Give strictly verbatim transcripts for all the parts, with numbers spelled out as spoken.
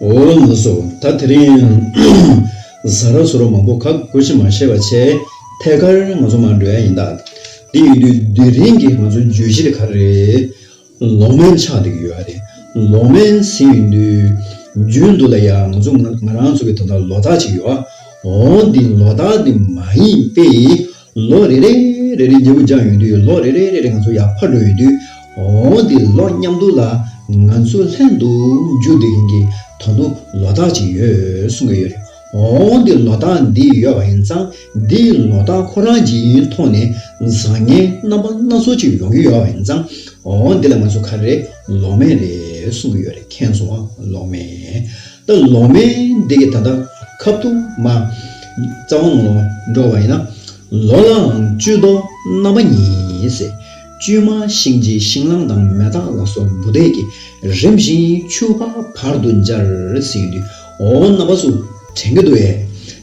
འོ་ལགས་སོ། ད་དེ་རིང་ཟ་ར་ཟོ་ར་མང་པོ་ཁ་དགོས་ཤེས་མ་བཤད་པ་བྱས། ཐད་ཀར་ང་ཚོ་མར་འགྲོ་ཡ་ཡིན་ད། འདི་ཡིན་དུས་དེ་རིང་གི་ང་ཚོ་བརྗོད་གཞི་དེ་ག་རེ་རེད། ལོ་སྨོན་ཆགས་བསྡད་ཀྱི་ཡོད་རེད། ལོ་སྨོན་ཟེར་ཡོང་དུས་རྒྱུན་དུ་ལ་ཡ་ང་ཚོ་ང་ང་རང་ཚོ་གི་ད་ལྟ་ལོ་རྟགས་ཅིག་ཡོད། འོ་འདི་ལོ་རྟགས་འདི་མ་ཡིན་པའི་ལོ་རེ་རེ་རེ་རེ་ཉེ་བོ་འཇགས་ཡོང་དུས། ལོ་རེ་རེ་རེ་རེ་ང་ཚོ་ཡར་ཕར་འགྲོ་ཡོང་དུས། འོ་འདི་ལོ་མཉམ་དུ་ལ་ང་ཚོ་ལྷན་དུ་འཇུ་བསྡད་མཁན་གྱི་ད་དུང་ལོ་རྟགས་ཅིག་ཡོད་གསུང་གི་ཡོད་རེད། འོ་འདི་ལོ་རྟགས་འདི་ཡོད་པ་ཡིན་ཙང་། འདི་ལོ་རྟགས་ཁོ་རང་གི་ཐོག་ནས་བཟང་ངན་རྣམ་པ་སྣ་ཚོགས་ཅིག་ཡོང་གི་ཡོད་པ་ཡིན་ཙང་། འོ་འདི་ལ་ང་ཚོ་ག་རེ་རེད། ལོ་སྨོན་རེད་གསུང་གི་ཡོད་རེད། མཁྱེན་སོང་ང་། ལོ་སྨོན། ད་ལོ་སྨོན་འདི་གི་ད་ལྟ་ཁ་ཐུག་མ་རྩ་བ་ནང་ལ་འགྲོ་བ་ཡིན་ན། ལོ་ལའང་བཅུད་དོ་རྣམ་པ་གཉིས་ཟེར། བཅུད་མ་ཤིང་བྱི་ཤིང་གླང་དང་མེ་སྟག་ལ་སོགས་འབུ་འདེད་ཀྱིས། རིམ་བཞིན་ཆུ་ཕག་བར་དུ་འབྱར་ཟེར་དུས། འོ་རྣམ་པ་ཚོ་དྲན་གྱི་འདུག་ཨེ།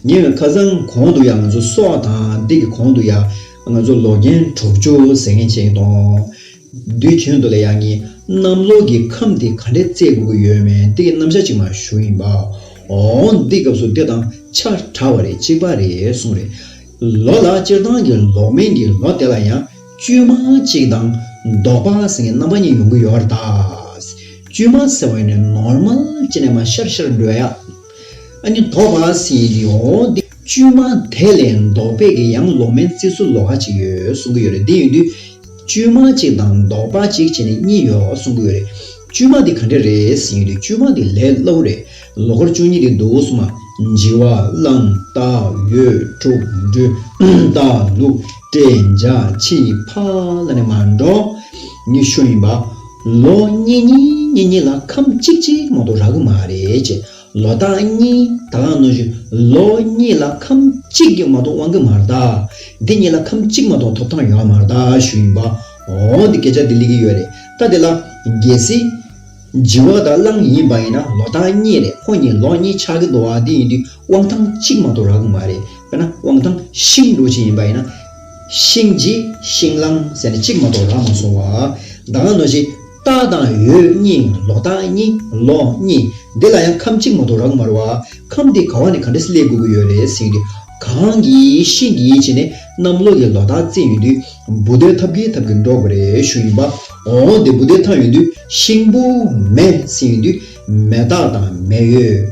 ཉེ་བའི་ཁ་སང་གོང་དུ་ཡང་ང་ཚོ་སྲོག་དང་འདི་གི་གོང་དུ་ཡང་ང་ཚོ་ལོ་རྒན་དྲུག་ཅུ་ཟེར་མཁན་ཅིག་དང་། དུས་རྒྱུན་དུ་ལ་ཡང་ངས་གནམ་ལོ་གི་ཁམས་དེ་ག་འདྲས་བརྩི་དགོས་ཀྱི་ཡོད་མེད་འདི་གི་རྣམ་གཞག་ཅིག་མར་ཞུ་ཡིན་པ། འོ་འདི་སྐབས་སུ་དེ་དང་ཆ་འདྲ་བ་རེད། གཅིག་པ་རེད་གསུངས་རེད། ལོ་ལ་སྤྱིར་བཏང་གི་ལོ་སྨོན་གྱི་ལོ་དེ་ལ་ཡང་བཅུད་མ་གཅིག་དང་ལྡོག་པ་ཟེར་མཁན་རྣམ་པ་གཉིས་ཡོང་གི་ཡོད་རེད་ད། བཅུད་མ་ཟེར་བ་ཡིན་ན་ནོར་མལ་ཅིག་ནས་མར་ཤར་ཤར་འགྲོ་ཡ། ཨ་ནི་ལྡོག་པ་ཟེར་ཡོང་དེ། བཅུད་མ་དེ་ལས་ལྡོག་པའི་གི་ཡང་ལོ་སྨོན་བརྩི་སྲོལ་ལོགས་ཀ་ཅིག་ཡོད་གསུང་གི་ཡོད་རེད། འདི་ཡིན་དུས་བཅུད་མ་གཅིག་དང་ལྡོག་པ་གཅིག་བྱས་ནས་གཉིས་ཡོད་གསུང་གི་ཡོད་རེད། བཅུད་མ་འདི་ག་འདྲ་རེད་ཟེར་ཡོང་དུས། བཅུད་མ་འདི་ལས་སླ་པོ་རེད། ལོ་འཁོར་བཅུ་གཉིས་འདི་འདུག་སེ་མར། བྱི་བ་གླང་སྟག་ཡོས་འབྲུག་སྦྲུལ་རྟ་ལུག་སྤྲེལ་འཇའ་ཁྱི་ཕག་ལ་ནས་མར་འགྲོ། ངས་ཞུ་ཡིན་པ། ལོ་གཉིས་གཉིས་གཉིས་གཉིས་ལ་ཁམས་གཅིག་གཅིག་མ་གཏོགས་རག་གི་མ་རེད་ཅེས། ལོ་རྟགས་གཉིས་ད་ག་ནང་བཞིན་ལོ་གཉིས་ལ་ཁམས་གཅིག་གིས་མ་གཏོགས་དབང་གི་མ་རེད་ད། འདི་གཉིས་ལ་ཁམས་གཅིག་མ་གཏོགས་ཐོབ་ཐང་ཡོད་མ་རེད་ད་ཞུ་ཡིན་པ། འོ་འདི་སྐད་ཆ་འདི་སླེབས་ཀྱི་ཡོད་རེད། ད་དེ་ལ་གལ་སྲིད་བྱི་བ་དང་གླང་ཡིན་པ་ཡིན་ན་ལོ་རྟགས་གཉིས་རེད། ཁོ་གཉིས་ལོ་གཉིས་ཆགས་ཀྱི་འདུག་བ། འདི་ཡིན་དུས་དབང་ཐང་གཅིག་མ་གཏོགས་རག་གི་མ་རེད། དཔེར་ན་དབང་ཐང་ཤིང་འགྲོ་ཆེན་ཡིན་པ་ཡིན་ན། ཤིང་བྱི་ཤིང་གླང་ཟེར་ནས་གཅིག་མ་གཏོགས་རག་མ་སོང་བ། ད་ག་ནང་བཞིན་སྟག་དང་ཡོས་གཉིས་ལོ་རྟགས་གཉིས་ལོ་གཉིས། འདི་ལ་ཡང་ཁམས་གཅིག་མ་གཏོགས་རག་མ་རེད་བ། ཁམས་འདི་ག་བ་ནས་ག་འདྲས་སེ་སླེབས་དགོས་ཀྱི་ཡོད་རེད་ཟེར་དུས། གངས་ཀྱི་ཤིང་གི་བྱས་ནས་གནམ་ལོ་གི་ལོ་རྟགས་བརྩི་ཡོང་དུས་འབུ་འདེད་ཐབས་ཀྱིས་ཐབས་ཀྱིས་འགྲོ་དགོས་རེད་ཞུ་ཡིན་པ། འོ་འདི་འབུ་འདེད་ཐབས་ཡོང་དུས་ཤིང་འབུ་མེ་ཟེར་ཡོང་དུས་མེ་སྟག་དང་མེ་ཡོས།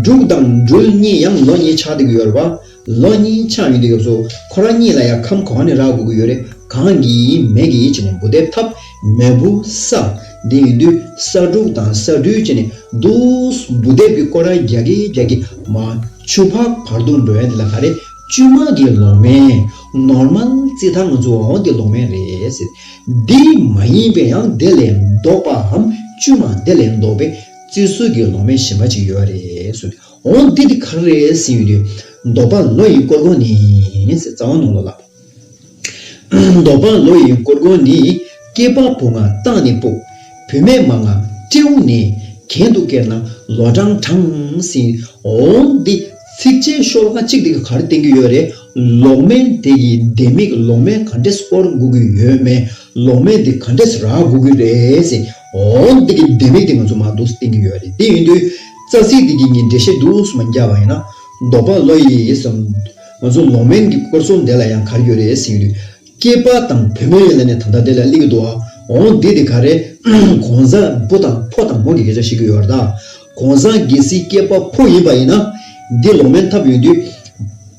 འབྲུག་དང་སྦྲུལ་གཉིས་ཡང་ལོ་གཉིས་ཆགས་བསྡད་ཀྱི་ཡོད་རེད་བ། ལོ་གཉིས་ཆགས་ཡོང་དུས་སྐབས་སུ་ཁོ་རང་གཉིས་ལ་ཡང་ཁམས་ག་བ་ནས་རག་དགོས་ཀྱི་ཡོད་རེད། གངས་ཀྱི་མེ་གི་བྱས་ནས་འབུ་འདེད་ཐབས། མེ་འབུ་ས། འདི་ཡིན་དུས་ས་འབྲུག་དང་ས་སྦྲུལ་བྱས་ནས་འདུག་སེ་འབུ་འདེད་ཀྱི་སྐོར་ར་རྒྱག་གི་རྒྱག་གི་མར་ཆུ་ཕག་བར་དུ་འགྲོ་ཡ་འདི་ལ་ག་རེ། བཅུད་མ་གི་ལོ་སྨོན། ནོར་མལ་བརྩི་ཐབས་ང་ཚོ་འོ་འདི་ལོ་སྨོན་རེད་ཟེར། འདི་མ་ཡིན་པའི་ཡང་དེ་ལས་ལྡོག་པའམ་བཅུད་མ་དེ་ལས་ལྡོག་པའི་བརྩི་སྲོལ་གྱི་ལོ་སྨོན་གཞན་པ་ཅིག་ཡོད་རེད་ཟེར། འོ་འདི་དེ་ག་རེ་རེད་ཟེར་ཡོང་དུས། འདོད་པ་ལོ་ཡི་སྐོར་གོ་ནི་ཟེར། རྩ་བ་ནང་ལོགས་ལ། འདོད་པ་ལོ་ཡི་སྐོར་གོ་ནི། སྐྱེས་པ་བུ་ལྔ་སྟག་ནས་ཕུག་བུད་མེད་མ་ལྔ་སྤྲེའུ་ནས། གྱེན་དུ་བཀལ་ན་ལོ་གྲངས་བགྲང་ཟེར། འོ་འདི་ཚིགས་བཅད་ཤོ་ལོ་ཀ་གཅིག་དེ་ག་རེ་བསྟན་གྱི་ཡོད་རེད། ལོ་སྨོན་དེ་གི་ལྡེ་མིག་ལོ་སྨོན་ག་འདྲས་སྐོར་དགོས་ཀྱི་ཡོད་མེད། ལོ་སྨོན་འདི་ག་འདྲས་རག་དགོས་ཀྱི་རེད་ཟེར། འོ་འདི་གི་ལྡེ་མིག་དེ་ང་ཚོ་མར་འདུག་སེ་བསྟན་གྱི་ཡོད་རེད། དེ་ཡིན་དུས་རྩ་ཚིག་འདི་གི་ངས་འགྲེལ་བཤད་འདུག་སེ་མར་བརྒྱབ་པ་ཡིན་ན། འདོད་པ་ལོ་ཡི་ཟེར། ང་ཚོ་ལོ་སྨོན་གྱི་སྐོར་གསུམ་དེ་ལ་ཡང་ག་རེ་ཡོད་རེད་ཟེར་ཡོང་དུས། སྐྱེས་པ་དང་བུད་མེད་ལ་ནི་ད་ལྟ་དེ་ལ་སླེབས་ཀྱི་འདུག་ཨ། འོ་འདི་དེ་ག་རེ། གང་ཟག་བུ་དང་ཕོ་དང་མོ་གི་སྐད་ཆ་བཤད་ཀྱི་ཡོད་རེད་ད། གང་ཟག་གལ་སྲིད་སྐྱེས་པ་ཕོ་ཡིན་པ་ཡིན་ན། འདི་ལོ་སྨོན་ཐབས་ཡོང་དུས།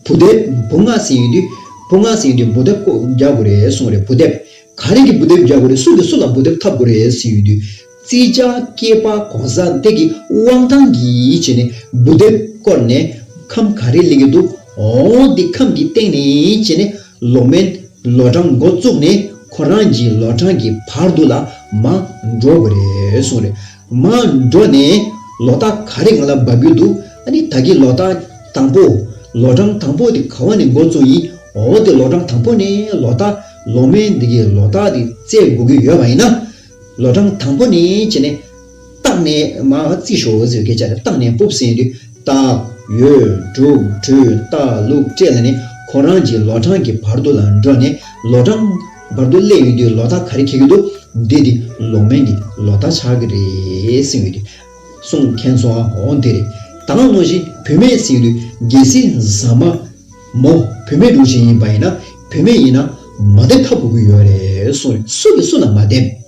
བུ་འདེད་བུ་ལྔ་ཟེར་ཡོང་དུས། བུ་ལྔ་ཟེར་ཡོང་དུས་འབུ་འདེད་ཀོ་རྒྱག་དགོས་རེད་གསུངས་རེད། འབུ་འདེད། ག་རེ་གི་འབུ་འདེད་རྒྱག་དགོས་རེད། སུ་གི་སུ་ལ་འབུ་འདེད་ཐབས་དགོས་རེད་ཟེར་ཡོང་དུས། བརྩི་བྱ་སྐྱེས་པ་གང་ཟག་དེ་གི་དབང་ཐང་གིས་བྱས་ནས་འབུ་འདེད་བསྐོར་ནས་ཁམས་ག་རེ་སླེབས་ཀྱི་འདུག་འོ་འདི་ཁམས་ཀྱི་སྟེང་ནས་བྱས་ནས་ལོ་སྨོན་ལོ་གྲངས་འགོ་བཙུགས་ནས་ཁོ་རང་གི་ལོ་གྲངས་ཀྱི་བར་དུ་ལ་མར་འགྲོ་དགོས་རེད་གསུངས་རེད། མར་འགྲོ་ནས་ལོ་རྟགས་ག་རེ་ང་ལ་འབབ་ཀྱི་འདུག་ཨ་ནི་ད་གི་ལོ་རྟགས་དང་པོ། ལོ་གྲངས་དང་པོ་དེ་ག་བ་ནས་འགོ་བཙུགས་ཡིན། འོ་དེ་ལོ་གྲངས་དང་པོ་ནས་ལོ་རྟགས་ལོ་སྨོན་འདི་གི་ལོ་རྟགས་དེ་བརྩི་དགོས་ཀྱི་ཡོད་པ་ཡིན་ན། ལོ་གྲངས་དང་པོ་ནས་བྱས་ནས་སྟག་ནས་མར་བརྩི་ཤོག་ཟེར་སྐད་ཆ་རེད། སྟག་ནས་ཕུག་ཟེར་དུས་སྟག་ཡོས་འབྲུག་སྦྲུལ་རྟ་ལུག་སྤྲེལ་ལ་ནི་ཁོ་རང་གི་ལོ་གྲངས་ཀྱི་བར་དུ་ལ་འགྲོ་ནས་ལོ་གྲངས་བར་དུ་སླེབས་ཡོང་དུས་ལོ་རྟགས་ག་རེ་འཁེལ་གྱི་འདུག་འདི་དེ་ལོ་སྨོན་གྱི་ལོ་རྟགས་ཆགས་ཀྱི་རེད་ཟེར་ཡོང་དུས། གསུངས། མཁྱེན་སོང་ཨ། འོ་དེ་རེད། ད་ག་ནང་བཞིན་བུད་མེད་ཟེར་དུས་གལ་སྲིད་བཟའ་མ་མོ་བུད་མེད་འདྲ་ཞིག་ཡིན་པ་ཡིན་ན། བུད་མེད་ཡིན་ན་མ་འདེབས་ཐབས་དགོས་ཀྱི་ཡོད་རེད་གསུངས། སུ་གིས་སུ་ལ་མ་འདེབས།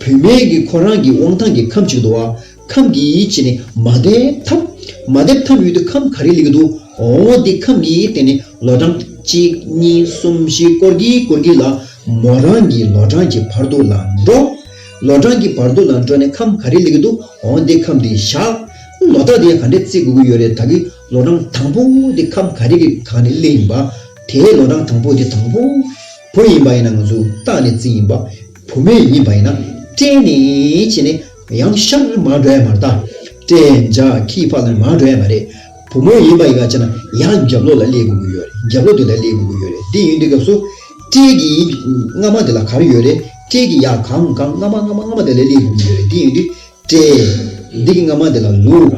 བུད་མེད་ཀྱིས་ཁོ་རང་གི་དབང་ཐང་གི་ཁམས་གཅིག་འདུག་བ། ཁམས་ཀྱིས་བྱས་ནས་མ་འདེབས་ཐབས། མ་འདེབས་ཐབས་ཡོད་དུས་ཁམས་ག་རེ་སླེབས་ཀྱི་འདུག་འོ་དེ་ཁམས་ཀྱིས་བརྟེན་ནས་ལོ་གྲངས་གཅིག་གཉིས་གསུམ་བཞི་སྐོར་གྱིས་སྐོར་གྱིས་ལ་མོ་རང་གི་ལོ་གྲངས་ཀྱི་བར་དུ་ལ་འགྲོ། ལོ་གྲངས་ཀྱི་བར་དུ་ལ་འགྲོ་ནས་ཁམས་ག་རེ་སླེབས་ཀྱི་འདུག་འོ་དེ་ཁམས་དེ་བཞག་ལོ་རྟགས་དེ་ག་འདྲས་བརྩི་དགོས་ཀྱི་ཡོད་རེད། ད་གི་ལོ་གྲངས་དང་པོ་དེ་ཁམས་ག་རེ་གི་ག་ནས་སླེབས་ཡིན་པ། དེའི་ལོ་གྲངས་དང་པོ་དེ་དང་པོ་བུ་ཡིན་པ་ཡིན་ན་ང་ཚོ་རྟགས་ནས་བརྩི་ཡིན་པ། བུད་མེད་ཡིན་པ་ཡིན་ན་སྤྲད་ནས་བྱས་ནས་ཡང་ཤར་མར་འགྲོ་ཡ་མ་རེད་ད། སྤྲད་འཇགས་ཁྱི་ཕག་ལ་མར་འགྲོ་ཡ་མ་རེད། བུ་མོ་ཡིན་པ་ཡིན་ག་བྱས་ན་ཡང་རྒྱབ་ལོགས་ལ་སླེབས་དགོས་ཀྱི་ཡོད་རེད། རྒྱབ་ལོགས་དེ་ལ་སླེབས་དགོས་ཀྱི་ཡོད་རེད། དེ་ཡིན་དུས་སྐབས་སུ་སྤྲད་ཀྱི་སྔ་མ་དེ་ལ་ག་རེ་ཡོད་རེད། སྤྲད་ཀྱི་ཡ་གང་གང་སྔ་མ་སྔ་མ་སྔ་མ་དེ་ལ་སླེབས་དགོས་ཀྱི་ཡོད་རེད། དེ་ཡིན་དུས་སྤྲད། འདི་གི་སྔ་མ་དེ་ལ་ལུག་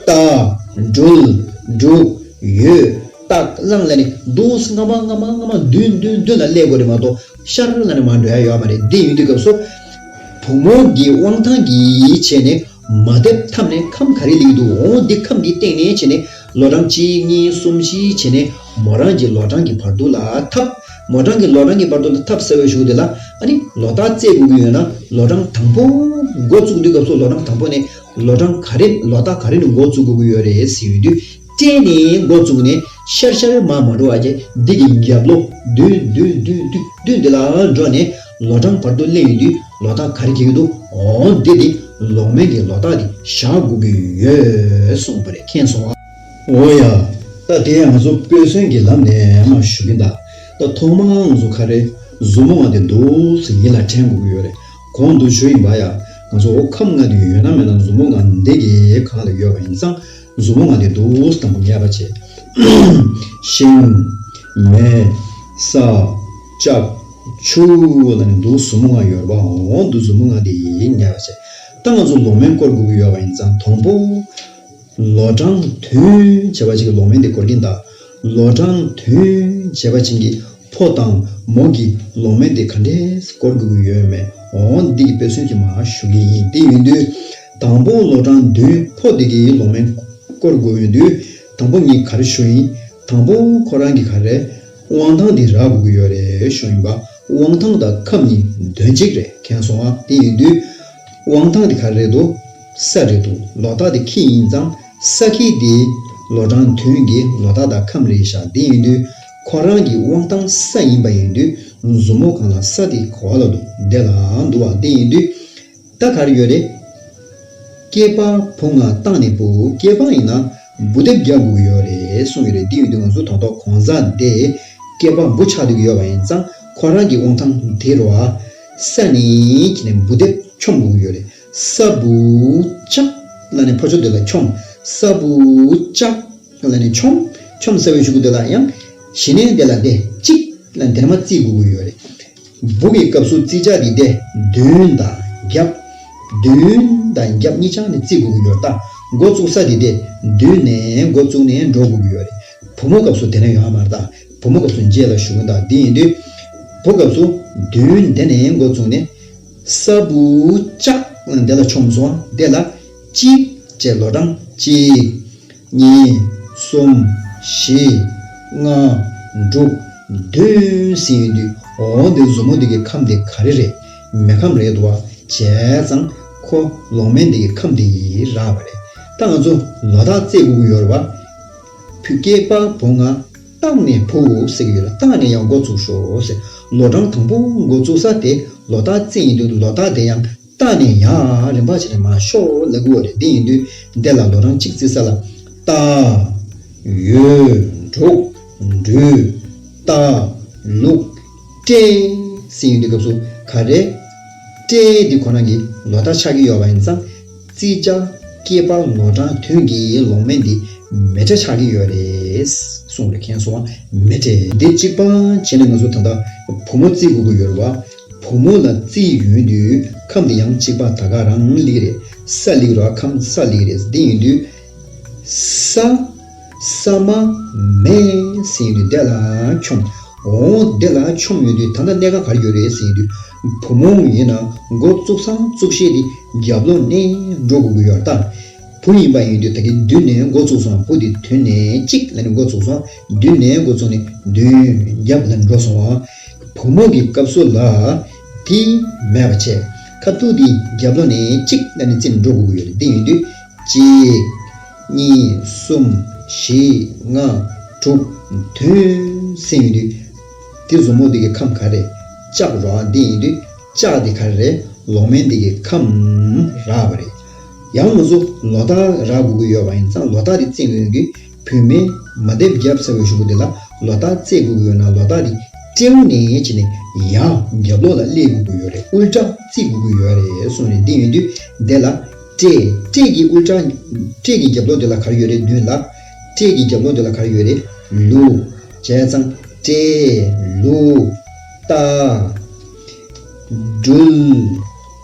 ལྟ། འགྲུལ། འབྲུག་ཡོད། རྟགས་བླངས་ལ་ནི་འདུག་སྔ་མ་སྔ་མ་སྔ་མ་མདུན་མདུན་མདུན་ལ་སླེབས་དགོས་རེད་མ་གཏོགས་ཤར་ལ་ནི་མར་འགྲོ་ཡ་ཡོད་མ་རེད། འདི་ཡིན་དུས་སྐབས་སུ་བུ་མོ་གི་དབང་ཐང་གིས་བྱས་ནས་མ་འདེབས་ཐབས་ནས་ཁམས་ག་རེ་སླེབས་འདུག་འོ་འདི་ཁམས་འདི་སྟེང་ནས་བྱས་ནས་ལོ་གྲངས་གཅིག་གཉིས་གསུམ་བཞི་བྱས་ནས་མོ་རང་གི་ལོ་གྲངས་ཀྱི་བར་དུ་ལ་ཐབས། མོ་རང་གི་ལོ་གྲངས་ཀྱི་བར་དུ་ལ་ཐབས་ཟེར་བའི་གཞུག་དེ་ལ་ཨ་ནི་ལོ་རྟགས་བརྩི་དགོས་ཀྱི་ཡོད་ན་ལོ་གྲངས་དང་པོ་འགོ་བཙུགས་དུས་སྐབས་སུ་ལོ་གྲངས་དང་པོ་ནས་ལོ་གྲངས་ག་རེ་ལོ་རྟགས་ག་རེ་ནས་འགོ་བཙུགས་དགོས་ཀྱི་ཡོད་རེད་ཟེར་ཡོང་དུས། སྤྲད་ནས་འགོ་བཙུགས་ནས་ཤར་ཤར་མར་མ་འགྲོ་བ་བྱས་འདི་གི་རྒྱབ་ལོགས་མདུན་མདུན་མདུན་མདུན་མདུན་འདི་ལ་འགྲོ་ནས་ལོ་གྲངས་བར་དུ་སླེབས་ཡོང་དུས་ལོ་རྟགས་ག་རེ་འཁེལ་གྱི་འདུག་འོ་འདི་དེ་ལོག་མེན་གྱི་ལོ་རྟགས་དེ་བཞག་དགོས་ཀྱི་ཡོད་གསུངས་པ་རེད། མཁྱེན་སོང་ཨ། འོ་ཡ། ད་དེ་ཡང་ང་ཚོ་དཔེ་མཚོན་གྱི་ལམ་ནས་མར་ཞུ་གི་ཡིན་ད། ད་ཐོག་མར་ང་ཚོ་ག་རེ་གཟུགས་མོ་ལྔ་དེ་འདུག་སེ་ཡིད་ལ་དྲན་དགོས་ཀྱི་ཡོད་རེད། གོང་དུ་ཞུས་ཡིན་པ་ཡ། ང་ཚོ་འོ་ཁམས་ལྔ་དེ་ཡོད་ན་མེད་ན་གཟུགས་མོ་ལྔ་འདི་གི་གང་ལ་ཡོད་པ་ཡིན་ཙང་། གཟུགས་མོ་ལྔ་དེ་འདུག་སེ་དང་པོ་ངེས་པ་བྱེད། ཤིང་། མེ། ས། ལྕགས། ཆུ་ལ་ནི་འདུག་གཟུགས་མོ་ལྔ་ཡོད་རེད་པ། འོ་འདུག་གཟུགས་མོ་ལྔ་དེ་ངེས་པ་བྱེད། ད་ང་ཚོ་ལོག་མེན་སྐོར་དགོས་ཀྱི་ཡོད་པ་ཡིན་ཙང་དང་པོ། ལོ་གྲངས་བདུན་བྱས་པ་ཅིག་གི་ལོག་མེན་དེ་སྐོར་གྱིན་གདའ། ལོ་གྲངས་བདུན་བྱས་པ་ཅིག་གི་ཕོ་དང་མོ་གི་ལོག་མེན་དེ་ག་འདྲས་སྐོར་དགོས་ཀྱི་ཡོད་མེད་འོ་འདི་གི་དཔེ་མཚོན་གྱིས་མར་ཞུ་གི་ཡིན། དེ་ཡིན་དུས་དང་པོ་ལོ་གྲངས་བདུན་ཕོ་དེ་གི་ལོག་མེན་སྐོར་དགོས་ཡོང་དུས་དང་པོ་ངས་ག་རེ་ཞུ་ཡིན། དང་པོ་ཁོ་རང་གི་ག་རེ་དབང་ཐང་དེ་རག་དགོས་ཀྱི་ཡོད་རེད་ཞུ་ཡིན་པ། དབང་ཐང་དང་ཁམས་གཉིས་དོན་གཅིག་རེད། མཁྱེན་སོང་ཨ། དེ་ཡིན་དུས། དབང་ཐང་དེ་ག་རེ་རེད་འདུག་ས་རེད་འདུག་ལོ་རྟགས་དེ་ཁྱི་ཡིན་ཙང་ས་ཁྱི་དེ་ལོ་གྲངས་བདུན་གྱི་ལོ་རྟགས་དང་ཁམས་རེད་ཤག་དེ་ཡིན་དུས་ཁོ་རང་གི་དབང་ཐང་ས་ཡིན་པ་ཡིན་དུས་གཟུགས་མོ་གང་ལ་ས་དེ་ག་བ་ལ་འདུག་དེ་ལ་འདུག་བ། དེ་ཡིན་དུས་ད་ག་རེ་ཡོད་རེད། སྐྱེས་པ་བུ་ལྔ་བཏང་ནས་བུ། སྐྱེས་པ་ཡིན་ན་བུ་འདེབས་རྒྱག་དགོས་ཀྱི་ཡོད་རེད་གསུངས་ཡོད་རེད། དེ་ཡིན་དུས་ང་ཚོ་དང་ཐོག་གང་ཟག་དེ་སྐྱེས་པ་བུ་ཆགས་བསྡད་ཀྱི་ཡོད་པ་ཡིན་ཙང་ཁོ་རང་གི་དབང་ཐང་དེ་རུ་ཨ་ས་ནས་ཁྱེར་ནས་བུ་འདེབས་ཆོམ་དགོས་ཀྱི་ཡོད་རེད། ས་བུ་ལྕགས་ལ་ནས་ཕ་ཆོས་དེ་ལ་ཆོམ། ས་བུ་ལྕགས་ལ་ནས་ཆོམ། ཆོམ་ཟེར་བའི་གཞུག་གུ་དེ་ལ་ཡང་གཞི་ནས་དེ་ལ་དེ་གཅིག་ལ་དེར་མ་བརྩི་དགོས་ཀྱི་ཡོད་རེད། བུ་གི་སྐབས་སུ་བརྩི་བྱ་དེ་དེ་བདུན་དང་རྒྱབ། བདུན་དང་རྒྱབ་གཉིས་ཆ་ནས་བརྩི་དགོས་ཀྱི་ཡོད་རེད། ད་འགོ་བཙུགས་ས་དེ་དེ་བདུན་ནས་འགོ་བཙུགས་ནས་འགྲོ་དགོས་ཀྱི་ཡོད་རེད། བུ་མོ་སྐབས་སུ་དེ་ནས་ཡོང་བ་མ་རེད། ད་བུ་མོ་སྐབས་སུ་རྗེས་ལ་ཞུ་གི་ཡིན། ད་དེ་ཡིན་དུས་བུ་སྐབས་སུ་བདུན་དེ་ནས་འགོ་བཙུགས་ནས། ས་བུ་ལྕགས་འདི་ལ་ཆོམ་སོང་། འདི་ལ་གཅིག་བྱས་ལོ་གྲངས་གཅིག་གཉིས། གསུམ། བཞི། ལྔ། དྲུག་བདུན་ཟིན་ཡོང་དུས་འོ་འདི་གཟུགས་མོ་འདི་གི་ཁམས་འདི་ག་རེ་རེད། མེ་ཁམས་རེད་འདུག་བ། བྱས་ཙང་ཁོ་ལོག་མེན་འདི་གི་ཁམས་འདི་རག་པ་རེད། ད་ང་ཚོ་ལོ་རྟགས་བརྩི་དགོས་ཀྱི་ཡོད་རེད་བ། བུ་སྐྱེས་པ་བུ་ལྔ་བཏང་ནས་བུ་ཟེར་གྱི་ཡོད་རེད། བཏང་ནས་ཡང་འགོ་བཙུགས་ཤོག་ཟེར། ལོ་གྲངས་དང་པོ་འགོ་བཙུགས་ས་དེ་ལོ་རྟགས་བརྩི་ཡིན་དུས་ལོ་རྟགས་དེ་ཡང་བཏང་ནས་ཡང་རིམ་པ་བྱས་ནས་མར་ཤོག་ལབ་དགོས་རེད། དེ་ཡིན་དུས་འདི་ལ་ལོ་གྲངས་གཅིག་བརྩི་ས་ལ་རྟ། ཡོས། འབྲུག་འབྲུ། རྟ། ལུག་སྤྲད་ཟེར་ཡོང་དུས་སྐབས་སུ་ག་རེ། སྤྲད་འདི་ཁོ་རང་གི་ལོ་རྟགས་ཆགས་ཀྱི་ཡོད་པ་ཡིན་ཙང་། བརྩི་བྱ་སྐྱེས་པ་ལོ་གྲངས་བདུན་གྱི་ལོག་མེན་འདི་མེ་སྤྲད་ཆགས་ཀྱི་ཡོད་རེད་གསུངས་རེད། མཁྱེན་སོང་བ། མེ་སྤྲད་འདི་གཅིག་པ་བྱས་ནས་ང་ཚོ་ད་ལྟ་བུ་མོ་བརྩི་དགོས་ཀྱི་ཡོད་རེད་བ། བུ་མོ་ལ་བརྩི་ཡོང་དུས་ཁམས་འདི་ཡང་གཅིག་པ་ད་ག་རང་སླེབས་རེད། ས་སླེབས་རེད་བ། ཁམས་ས་སླེབས་རེད། འདི་ཡིན་དུས། ས། ས་མ་མེ་ཟེར་ཡོང་དུས་འདི་ལ་ཆོམ། འོ་འདི་ལ་ཆོམ་ཡོང་དུས་ད་ལྟ་གནད་འགག་ག་རེ་ཡོད་རེད་ཟེར་ཡོང་དུས། བུ་མོ་ཡིན་ན་འགོ་བཙུགས་ས་བཙུགས་ཤེས་དེ་རྒྱབ་ལོགས་ནས་འགྲོ་དགོས་ཀྱི་ཡོད་རེད་ད། བུ་ཡིན་པ་ཡིན་དུས་ད་གིན་བདུན་ནས་འགོ་ཚུགས་སོང་། བུ་དེ་བདུན་ནས་གཅིག་ལ་ནི་འགོ་ཚུགས་སོང་། བདུན་ནས་འགོ་ཚུགས་ནས་བདུན་བརྒྱབ་ལ་འགྲོ་སོང་བ། བུ་མོ་གི་སྐབས་སུ་ལ་དེ་མེད་པ་བྱས། ཁ་ཐུག་དེ་རྒྱབ་ལོགས་ནས་གཅིག་ལ་ནི་རྩིས་འགྲོ་དགོས་ཀྱི་ཡོད་རེད། དེ་ཡིན་དུས་གཅིག་གཉིས། གསུམ། བཞི། ལྔ། དྲུག་བདུན་ཟེར་ཡོང་དུས། དེ་མཛུབ་མོ་དེ་གི་ཁམས་ག་རེ། ལྕགས་རོ། དེ་ཡིན་དུས་ལྕགས་དེ་ག་རེ་རེད། ལོག་མེན་དེ་གི་ཁམས་རག་པ་རེད། ཡང་ང་ཚོ་ལོ་རྟགས་རག་དགོས་ཀྱི་ཡོད་པ་ཡིན་ཙང་ལོ་རྟགས་དེ་བརྩི་དགོས་ཀྱི། བུད་མེད་མ་དེབ་རྒྱབ་ཟེར་བའི་གཞུག་གུ་དེ་ལ་ལོ་རྟགས་བརྩི་དགོས་ཀྱི་ཡོད་ན་ལོ་རྟགས་དེ་སྤྲེའུ་ནས་བྱས་ནས་ཡར་རྒྱབ་ལོགས་ལ་སླེབས་དགོས་ཀྱི་ཡོད་རེད། ཨུལ་ཊ་བརྩི་དགོས་ཀྱི་ཡོད་རེད་གསུངས་རེད། དེ་ཡིན་དུས་དེ་ལ་སྤྲེ། སྤྲེ་གི་ཨུལ་ཊ། སྤྲེ་གི་རྒྱབ་ལོགས་དེ་ལ་ག་རེ་ཡོད་རེད། བདུན་ལ། སྤྲེ་གི་རྒྱབ་ལོགས་དེ་ལ་ག་རེ་ཡོད་རེད། ལུ། བྱས་ཙང་སྤྲེ། ལུ། རྟ། སྦྲུལ།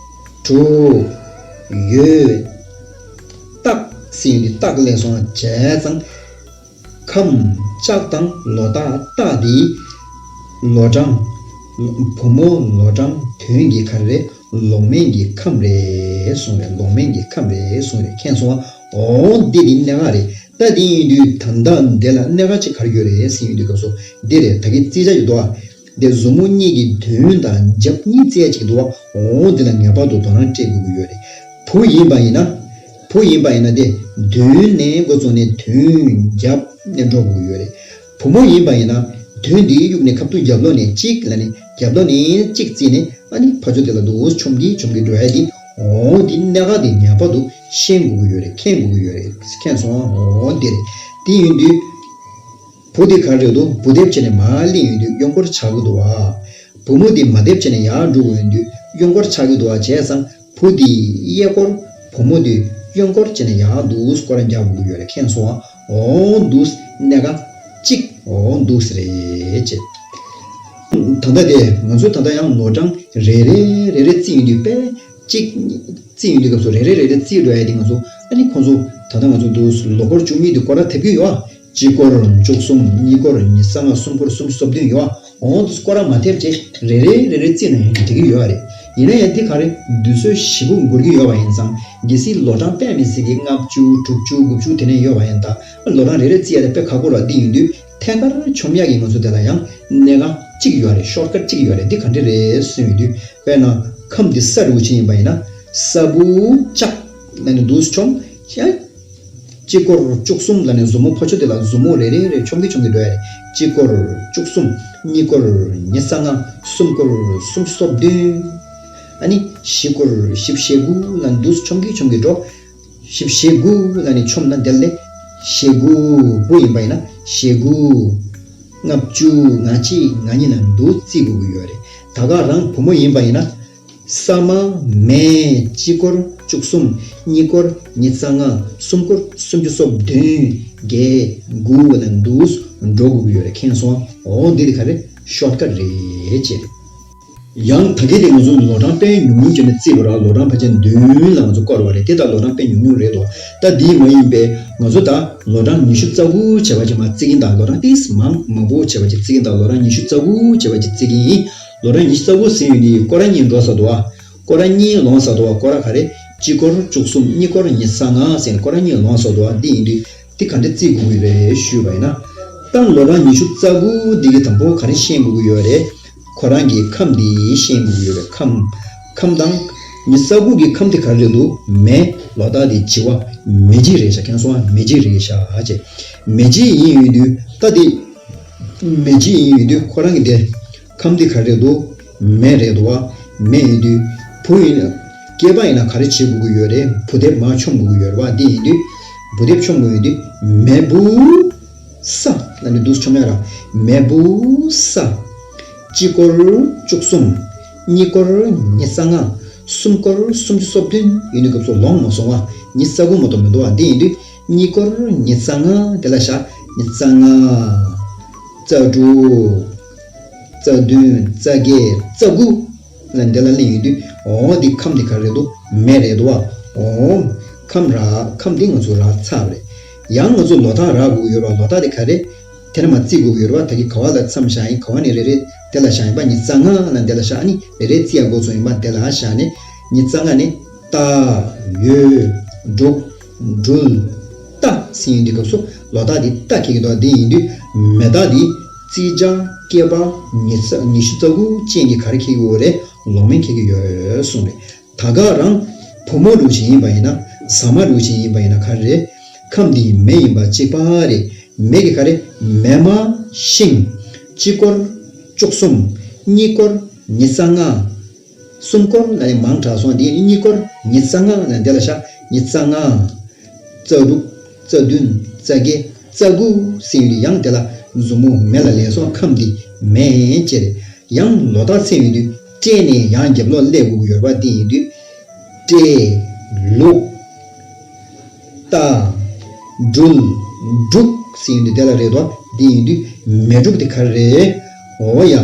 གྲུ། ཡོས། སྟག་ཟེར་ཡོང་དུས་སྟག་སླེབས་སོང་། བྱས་ཙང་ཁམས་ལྕགས་དང་ལོ་རྟགས་སྟག་དེ་ལོ་གྲངས། བུ་མོ་ལོ་གྲངས་བདུན་གྱི་ག་རེ་རེད། ལོག་མེན་གྱི་ཁམས་རེད་གསུངས་རེད། ལོག་མེན་གྱི་ཁམས་རེད་གསུངས་རེད། མཁྱེན་སོང་ཨ། འོ་འདི་དེ་གནད་འགག་རེད། ད་དེ་ཡིན་དུས་ད་ལྟ་འདི་ལ་གནད་འགག་ཅིག་ག་རེ་ཡོད་རེད་ཟེར་ཡོང་དུས་སྐབས་སུ་འདི་རེད། ད་གིན་རྩིས་ཆ་ཡོད་དོ། འདི་མཛུབ་མོ་གཉིས་ཀྱི་མདུན་དང་རྒྱབ་གཉིས་བརྩི་ཡ་ཅིག་འདུག་བ། འོ་འདི་ལ་ངེས་པར་དུ་དོ་སྣང་སྤྲད་དགོས་ཀྱི་ཡོད་རེད། བུ་ཡིན་པ་ཡིན་ན། བུ་ཡིན་པ་ཡིན་ན་དེ་བདུན་ནས་འགོ་བཙུགས་ནས་བདུན་བརྒྱབ་ནས་འགྲོ་དགོས་ཀྱི་ཡོད་རེད། བུ་མོ་ཡིན་པ་ཡིན་ན་བདུན་འདིའི་གཡུག་ནས་ཁ་ཐུག་རྒྱབ་ལོགས་ནས་གཅིག་ལ་ནི་རྒྱབ་ལོགས་ནས་གཅིག་བརྩིས་ནས་ཨ་ནི་ཕར་ཕྱོགས་དེ་ལ་འདུག་མཆོང་གི་མཆོང་གི་འགྲོ་ཡ་དེ། འོ་འདི་གནད་འགག་དེ་ངེས་པར་དུ་ཤེས་དགོས་ཀྱི་ཡོད་རེད། མཁྱེན་དགོས་ཀྱི་ཡོད་རེད། མཁྱེན་སོང་ཨ། འོ་འདི་རེད། དེ་ཡིན་དུས། བུ་དེ་ག་རེ་འདུག་བུ་དེབ་བྱས་ནས་མར་སླེབས་ཡོང་དུས་གཡོན་སྐོར་ཆགས་ཀྱི་འདུག་བ། བུ་མོ་དེ་མ་དེབ་བྱས་ནས་ཡར་འགྲོ་ཡོང་དུས་གཡོན་སྐོར་ཆགས་ཀྱི་འདུག་བ། བྱས་ཙང་བུ་དེ་གཡས་སྐོར། བུ་མོ་དེ་གཡོན་སྐོར་བྱས་ནས་ཡར་འདུག་སྐོར་ར་རྒྱག་དགོས་ཀྱི་ཡོད་རེད། མཁྱེན་སོང་ཨ། འོ་འདུག་གནད་འགག་གཅིག་འོ་འདུག་རེད་ཅེས། ད་ལྟ་དེ་ང་ཚོ་ད་ལྟ་ཡང་ལོ་གྲངས་རེ་རེ་རེ་རེ་བརྩིས་ཡོང་དུས་དཔེ་གཅིག་བརྩིས་ཡོང་དུས་སྐབས་སུ་རེ་རེ་རེ་རེ་བརྩིས་འགྲོ་ཡ་དེ་ང་ཚོ་ཨ་ནི་ཁོང་ཚོ་ད་ལྟ་ང་ཚོ་འདུག་ལོ་སྐོར་བཅུ་གཉིས་དེ་སྐོར་ར་ཐེབས་ཀྱི་ཡོད་ཨ། གཅིག་སྐོར་བཅུ་གསུམ། གཉིས་སྐོར་ཉི་ཤུ་རྩ་ལྔ། གསུམ་སྐོར་སུམ་ཅུ་སོ་བདུན་ཡོད་ཨ། འོ་འདུག་སྐོར་ར་མ་ཐེབས་བྱས་རེ་རེ་རེ་རེ་བརྩིས་ན་ཡང་འགྲིག་གི་ཡོད་རེད། ཡིན་ན་ཡང་དེ་ག་རེ་དུས་ཚོད་ཞེ་པོ་འགོར་གྱི་ཡོད་པ་ཡིན་ཙང་གལ་སྲིད་ལོ་གྲངས་དཔེ་མི་སྲིད་ཀྱི་ལྔ་བཅུ་དྲུག་ཅུ་དགུ་བཅུ་དེ་ནས་ཡོད་པ་ཡིན་ད། ལོ་གྲངས་རེ་རེ་བརྩི་ཡ་དེ་དཔེ་ཁག་པོ་ར། འདི་ཡིན་དུས་ཐད་ཀར་མཆོང་ཡ་གི་ང་ཚོ་དེ་ལ་ཡང་གནད་འགག་གཅིག་ཡོད་རེད། ཤོར་ཀཊ་གཅིག་ཡོད་རེད། འདི་ག་འདྲ་རེད་ཟེར་ཡོང་དུས་དཔེར་ན་ཁམས་འདི་ས་རུ་ཆེ་ཡིན་པ་ཡིན་ན་ས་བུ་ལྕགས་ལ་ནི་འདུག་མཆོང་ཡ། གཅིག་སྐོར་བཅུ་གསུམ་ལ་ནི་མཛུབ་མོ་ཕར་ཕྱོགས་དེ་ལ་མཛུབ་མོ་རེ་རེ་རེ་མཆོང་གི་མཆོང་གི་འགྲོ་ཡ་རེད། གཅིག་སྐོར་བཅུ་གསུམ། གཉིས་སྐོར་ཉི་ཤུ་རྩ་ལྔ། གསུམ་སྐོར་སུམ་ཅུ་སོ་བདུན། ཨ་ནི་བཞི་སྐོར་བཞི་བཅུ་ཞེ་དགུ་ལ་འདུག་མཆོང་གི་མཆོང་གི་འགྲོ། བཞི་བཅུ་ཞེ་དགུ་ལ་ནི་མཆོང་ན་དེ་ལས་ཞེ་དགུ། བུ་ཡིན་པ་ཡིན་ན་ཞེ་དགུ། ལྔ་བཅུ། ང་གཅིག་ང་གཉིས་ལ་འདུག་བརྩི་དགོས་ཀྱི་ཡོད་རེད། ད་ག་རང་བུ་མོ་ཡིན་པ་ཡིན་ན། ས་མ་མེ་གཅིག་སྐོར་བཅུ་གསུམ། གཉིས་སྐོར་ཉི་ཤུ་རྩ་ལྔ། གསུམ་སྐོར་སུམ་ཅུ་སོ་བདུན། བརྒྱད། དགུ་ལ་འདུག་འགྲོ་དགོས་ཀྱི་ཡོད་རེད། མཁྱེན་སོང་། འོ་འདི་དེ་ག་རེ་ཤོར་ཀཊ་རེད་ཅེས། ཡང་ད་གིན་དེ་ང་ཚོ་ལོ་གྲངས་དཔེ་ཉུང་ཉུང་བྱས་ནས་བརྩིས་པ་ར། ལོ་གྲངས་ཕལ་ཆེར་མདུན་ལ་ང་ཚོ་བསྐོར་བ་རེད། དེ་ལྟར་ལོ་གྲངས་དཔེ་ཉུང་ཉུང་རེད་དོ། ད་འདི་མ་ཡིན་པའི་ང་ཚོ་ད་ལོ་གྲངས་ཉི་ཤུ་རྩ་དགུ་བྱས་པ་ཅིག་མར་བརྩི་གིན། ད་ལོ་གྲངས་ཏིས་མང་མང་པོ་བྱས་པ་ཅིག་བརྩི་གིན། ད་ལོ་གྲངས་ཉི་ཤུ་རྩ་དགུ་བྱས་པ་ཅིག་བརྩི་གིན་ཡིན། ལོ་གྲངས་ཉི་ཤུ་རྩ་དགུ་ཟེར་ཡོང་དུས་སྐོར་ར་གཉིས་འགྲོ་ས་འདུག་བ། སྐོར་ར་གཉིས་ལོངས་ས་འདུག་བ། སྐོར་ར་ག་རེ། གཅིག་སྐོར་བཅུ་གསུམ། གཉིས་སྐོར་ཉི་ཤུ་རྩ་ལྔ་ཟེར་ནས་སྐོར་ར་གཉིས་ལོངས་ས་འདུག་བ། འདི་ཡིན་དུས་འདི་ག་འདྲ་བརྩི་དགོས་ཀྱི་རེད་ཞུས་པ་ཡིན་ན། ད་ལོ་གྲངས་ཉི་ཤུ་རྩ་དགུ་འདི་གི་དང་པོ་ག་རེ་ཤེས་དགོས་ཀྱི་ཡོད་རེད། ཁོ་རང་གི་ཁམས་འདི་ཤེས་དགོས་ཀྱི་ཡོད་རེད། ཁམས། ཁམས་དང་། ཉི་ཤུ་རྩ་དགུ་གི་ཁམས་དེ་ག་རེ་རེད་འདུག་མེ། ལོ་རྟགས་དེ་བྱི་བ། མེ་བྱི་རེད་ཤག་མཁྱེན་སོང་ཨ། མེ་བྱི་རེད་ཤག་ཅེས། མེ་བྱི་ཡིན་ཡོད་དུས་ད་དེ། མེ་བྱི་ཡིན་ཡོད་དུས་ཁོ་རང་གི་དེ། ཁམས་དེ་ག་རེ་རེད་འདུག་མེ་རེད་འདུག་བ། མེ་ཡིན་དུས་བུ་ཡིན་ན། སྐྱེས་པ་ཡིན་ན་ག་རེ་བྱེད་དགོས་ཀྱི་ཡོད་རེད། བུ་དེབ་མར་མཆོང་དགོས་ཀྱི་ཡོད་རེད་བ། འདི་ཡིན་དུས་བུ་དེབ་མཆོང་དགོས་ཡོད་དུས་མེ་བུ་ས་ལ་ནི་འདུག་མཆོང་ཡ་ར། མེ་བུ་ས། གཅིག་སྐོར་བཅུ་གསུམ། གཉིས་སྐོར་ཉི་ཤུ་རྩ་ལྔ། གསུམ་སྐོར་སུམ་ཅུ་སོ་བདུན་ཡིན་དུས་སྐབས་སུ་ལོངས་མ་སོང་བ། ཉི་ཤུ་རྩ་དགུ་མ་གཏོགས་མི་འདུག་བ། འདི་ཡིན་དུས། གཉིས་སྐོར་ཉི་ཤུ་རྩ་ལྔ་དེ་ལ་བཞག་ཉི་ཤུ་རྩ་ལྔ། རྩ་དྲུག་རྩ་བདུན། རྩ་བརྒྱད། རྩ་དགུ་ལ་འདི་ལ་སླེབས་ཡོང་དུས་འོ་འདི་ཁམས་འདི་ག་རེ་རེད་འདུག་མེ་རེད་འདུག་བ། འོ། ཁམས་ར་ཁམས་འདི་ང་ཚོ་རག་ཚར་བ་རེད། ཡང་ང་ཚོ་ལོ་རྟགས་རག་དགོས་ཀྱི་ཡོད་རེད་བ། ལོ་རྟགས་འདི་ག་རེ། དེ་ནས་མར་བརྩི་དགོས་ཀྱི་ཡོད་རེད་བ། ད་གིན་ག་བ་ལ་མཚམས་བཞག་ཡིན། ག་བ་ནས་རེ་རེ་དེ་ལ་བཞག་ཡིན་པ། ཉི་ཤུ་རྩ་ལྔ་ལ་འདི་ལ་བཞག་ཨ་ནི་རེ་རེ་བརྩི་ཡ་འགོ་ཚུགས་ཡིན་པ། དེ་ལ་བཞག་ནས་ཉི་ཤུ་རྩ་ལྔ་ནས་རྟ། ཡོས། འབྲུག་སྦྲུལ། རྟ་ཟེར་ཡོང་དུས་སྐབས་སུ་ལོ་རྟགས་འདི་རྟ་འཁེལ་གྱི་འདུག་དེ་ཡིན་དུས་མེ་རྟ་འདི་བརྩི་བྱ་སྐྱེས་པ་ཉི་ཤུ་རྩ་དགུ་ཅན་གྱི་ག་རེ་འཁེལ་གྱི་ཡོད་རེད། ལོག་སྨན་འཁེལ་གྱི་ཡོད་གསུངས་རེད། ད་ག་རང་བུ་མོ་འདྲ་ཅིག་ཡིན་པ་ཡིན་ན། བཟའ་མ་འདྲ་ཅིག་ཡིན་པ་ཡིན་ན་ག་རེ་རེད། ཁམས་འདི་མེ་ཡིན་པ་གཅིག་པ་རེད། མེ་གི་ག་རེ། མེ་མ་ཤིང་། གཅིག་སྐོར་བཅུ་གསུམ། གཉིས་སྐོར་ཉི་ཤུ་རྩ་ལྔ། གསུམ་སྐོར་ལ་ཡང་མང་དྲགས་སོང་། འདི་གཉིས་སྐོར་ཉི་ཤུ་རྩ་ལྔ་ལ་འདི་ལ་བཞག་ཉི་ཤུ་རྩ་ལྔ། རྩ་དྲུག་རྩ་བདུན། རྩ་བརྒྱད། རྩ་དགུ་ཟེར་ཡོང་དུས་ཡང་དེ་ལ་མཛུབ་མོ་མེ་ལ་ལན་སོང་། ཁམས་འདི་མེ་ཅེས་རེད། ཡང་ལོ་རྟགས་འཁེལ་ཡོང་དུས་སྤྲེལ་ནས་ཡང་རྒྱབ་ལོགས་སླེབས་དགོས་ཀྱི་ཡོད་པ་འདི་ཡིན་དུས། སྤྲེལ། ལུག་རྟ། སྦྲུལ། འབྲུག་ཟེར་ཡོང་དུས་དེ་ལ་རེད་དོ། འདི་ཡིན་དུས་མེ་འབྲུག་དེ་ག་རེ་རེད། འོ་ཡ།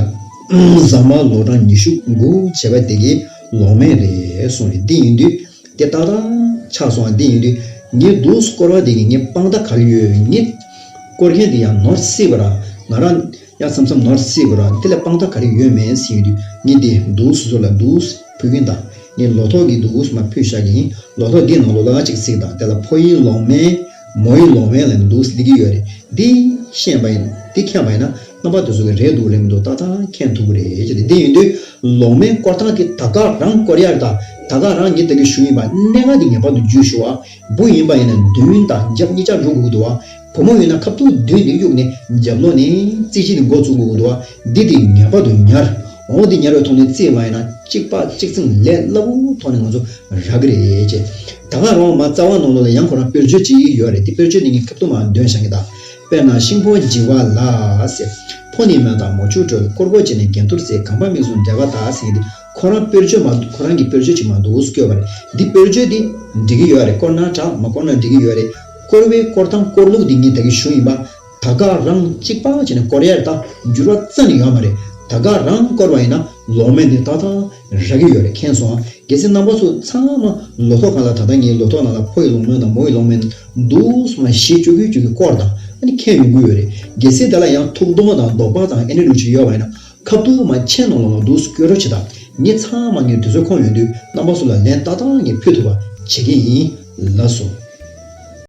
བཟའ་མ་ལོ་གྲངས་ཉི་ཤུ་དགུ་བྱས་པ་དེ་གི་ལོག་སྨན་རེད་གསུངས་རེད། འདི་ཡིན་དུས་དེ་ཏག་ཏག་ཆགས་སོང་། འདི་ཡིན་དུས་ངས་འདུག་སྐོར་བ་དེ་གི་ངས་དཔང་རྟགས་ག་རེ་ཡོད། ངས་སྐོར་མཁན་དེ་ཡང་ནོར་སྲིད་པ་ར། ང་རང་ཡང་མཚམས་མཚམས་ནོར་སྲིད་པ་ར། དེ་ལ་དཔང་རྟགས་ག་རེ་ཡོད་མེད་ཟེར་ཡོང་དུས་ངས་འདི་འདུག་སོ་སོ་ལ་འདུག་ཕུལ་གྱིན་དང་། ངས་ལོ་ཐོག་གི་འདུག་མ་ཕུལ་བཞག་གི་ཡིན། ལོ་ཐོག་འདི་ནང་ལོགས་ལ་གཅིག་གཟིགས་དང་། དེ་ལ་ཕོ་ཡི་ལོག་སྨན། མོ་ཡི་ལོག་སྨན་ལ་འདུག་སླེབས་ཀྱི་ཡོད་རེད། འདི་ཤེས་པ་ཡིན་འདི་མཁྱེན་པ་ཡིན་ན་རྣམ་པ་དེ་ཚོ་གི་རེད་འདུག་རེད་མི་འདུག་ཏག་ཏག་མཁྱེན་ཐུབ་ཀྱི་རེད་ཅེས། འདི་ཡིན་དུས་ལོག་སྨན་སྐོར་སྟངས་དེ་ད་ག་རང་སྐོར་ཡ་རེད། ད་ད་ག་རང་ངས་ད་གི་ཞུ་ཡིན་པ། གནད་འགག་འདི་ངེས་པར་དུ་རྒྱུས་ཞུ་བ། བུ་ཡིན་པ་ཡིན་ན་མདུན་དང་རྒྱབ་གཉིས་ཆ་འགྲོ་དགོས་ཀྱི་འདུག་བ། བུ་མོ་ཡིན་ན་ཁ་ཐུག་མདུན་ནས་གཡུགས་ནས་རྒྱབ་ལོགས་ནས་རྩིས་གཞི་ནས་འགོ་བཙུགས་དགོས་ཀྱི་འདུག་བ། འདི་དེ་ངེས་པར་དུ་ཉར། འོ་འདི་ཉར་བའི་ཐོག་ནས་རྩིས་པ་ཡིན་ན་གཅིག་པ་གཅིག་མཚུངས་ལས་སླ་པོའི་ཐོག་ནས་ང་ཚོ་རག་གི་རེད་ཅེས། ད་ག་རང་མ་རྩ་བ་ནང་ལོགས་ལ་ཡང་ཁོ་རང་དཔེར་བརྗོད་ཅིག་ཡོད་རེད། དེ་དཔེར་བརྗོད་འདི་ངས་ཁ་ཐུག་མ་འདོན་བཞག་གི། ད་དཔེར་ན་ཤིང་ཕོ་བྱི་བ་ལ་ཟེར། ཕོ་ནི་མོ་དང་མོ་ཆུ་བྲོས། དཀོར་པོ་བྱས་ནས་གྱེན་ཐུར་ཟེར། གངས་པ་མིག་ཟུང་འབྲེལ་བ་དག་ཟེར་གྱི་འདུག་ཁོ་རང་དཔེར་བརྗོད་མ་ཁོ་རང་གི་དཔེར་བརྗོད་ཅིག་མ་འདུག་བཀོད་པ་རེད། འདི་དཔེར་བརྗོད་འདི་འགྲིག་གི་ཡོད་རེད། སྐོར་ན་དྲག་མ་སྐོར་ན་འགྲིག་གི་ཡོད་རེད། སྐོར་བའི་སྐོར་སྟངས་སྐོར་ལུགས་འདི་ངས་ད་གི་ཞུ་ཡིན་པ། ད་ག་རང་གཅིག་པ་བྱས་ནས་སྐོར་ཡ་རེད། ད་འགྱུར་བ་རྩ་ནས་ཡོད་མ་རེད། ད་ག་རང་སྐོར་བ་ཡིན་ན་ལོག་སྨན་འདི་ཏག་ཏག་རག་གི་ཡོད་རེད། མཁྱེན་སོང་། གལ་སྲིད་རྣམ་པ་ཚོ་ཚང་མ་ལོ་ཐོག་སྒང་ལ། ད་ལྟ་ངའི་ལོ་ཐོག་ནང་ལ་ཕོ་ཡི་ལོག་སྨན་དང་མོ་ཡི་ལོག་སྨན་འདུག་སེ་མ་བཞི་བཅུ་དགུ་བཅུ་གི་སྐོར་དང་ཨ་ནི་མཁྱེན་ཡོང་གི་ཡོད་རེད། གལ་སྲིད་དེ་ལ་ཡང་ཐུགས་གདོང་དང་དོགས་པ་དང་ཨེ་ནི་ལུགས་ཅིག་ཡོད་པ་ཡིན་ན། ཁ་ཐུག་མ་མཆན་ནང་ལོགས་ལ་འདུག་སེ་བཀོད་རོགས་བྱེད་དང་། ངས་ཚང་མ་ངས་དུས་ཚོད་ཁོམ་ཡོང་དུས་རྣམ་པ་ཚོ་ལ་ལན་ཏག་ཏག་ངས་ཕུལ་ཐུབ་པ་བྱེད་ཀྱི་ཡིན། ལགས་སོ།